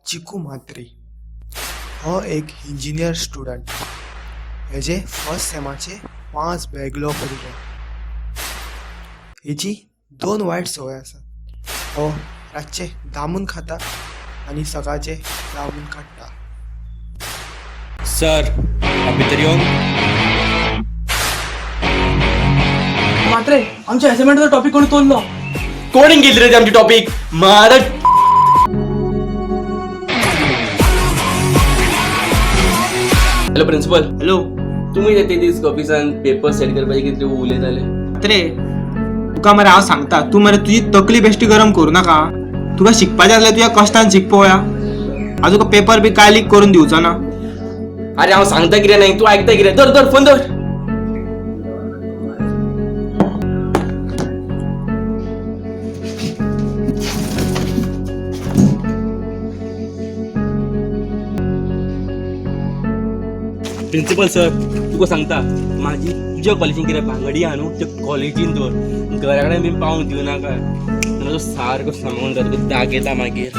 चिकू म्हात्रे. हो एक engineer student. हेजे फर्स्ट सेमाचे 5 बॅकलॉग उरले. हेजी 2 वायट संवय आसात. हो रातचे दामून खाता आनी सकाळचे दामून काडटा. सर, हांव भितर येवन मात्रे, आमच्या असाइनमेंटाचो टॉपिक कोणी तोडलो. कोणीन गेली रे ती आमची टॉपिक मारत. Hello principal. हॅलो. तुमी ते दीस ऑफिसान पेपर सेट करपाचे कितले उलयताले. रे, तुका मरे हांव सांगता, तूं मरे तुजी तकली बेश्टी गरम करूं नाका. तुका शिकपाचें आसल्यार तुज्या कश्टान शिक पळोवया. हांव तुका पेपर बी काय लीक करून दिवचो ना. अरे हांव सांगता कितें नाही, तूं आयकता कितें? धर धर फोन धर. प्रिन्सिपल सर, तुका सांगता, माझी तुज्या कॉलेजीन कितें भांगडी आहा न्हू, ते कॉलेजीन दवर, घरा कडेन बीन पावोवंक दिवनाका. नाजाल्यार सारको सांगून जाता, तुका दाग येता मागीर.